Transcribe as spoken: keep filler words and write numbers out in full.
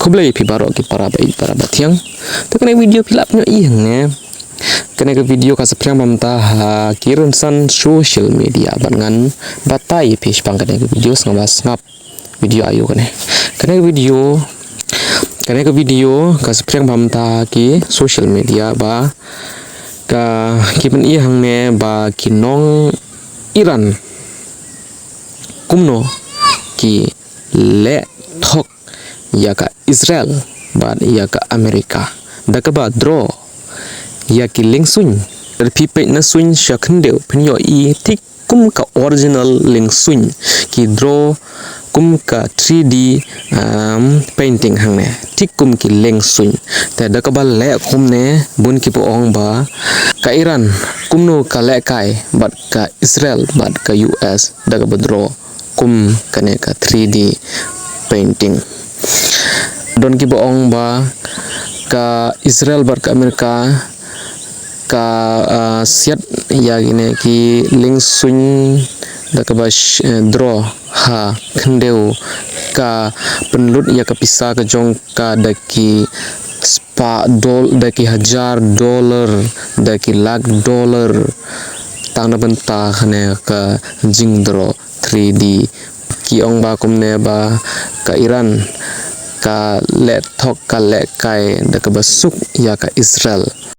Khublei phi baroh ki para ba ïeit para ba thiang. Te kane ka video phi lah pynïoh-i hangne. Kane ka video ka saphriang bamta ha ki rynsan social media bad ngan batai phi shaphang kane ka video, sngap ba sngap video aïu kane. Kane ka video, kane ka video ka saphriang bamta ha ki social media ba ka ki pyn-i hangne ba ki nong Iran kumno ki leh thok ïa ka Israel bad ïa ka America da kaba draw ïa ki liengsuiñ. Lada phi peit na suiñ sha khyndew phin ïoh-i thik kum ka original liengsuiñ, ki draw kum ka three D, um, painting hangne, thik kum ki liengsuiñ. Te da kaba leh kumne bun ki ba ong ba ka Iran kumno ka lehkai bad ka Israel bad ka U S da kaba draw kum kane ka three D painting. Don ki ba ong ba ka Israel bad ka America ka, ah, siat ïa kine ki liengsuiñ da kaba sh-, eh, draw ha khyndew, ka pynlut ïa ka pisa ka jong ka da ki spah dol-, da ki hajar dollar, da ki lak dollar, tang na bynta kane ka jingdraw three D. Ki ong ba kumne ba ka Iran ka leh thok, ka lehkai da kaba suk ïa ka Israel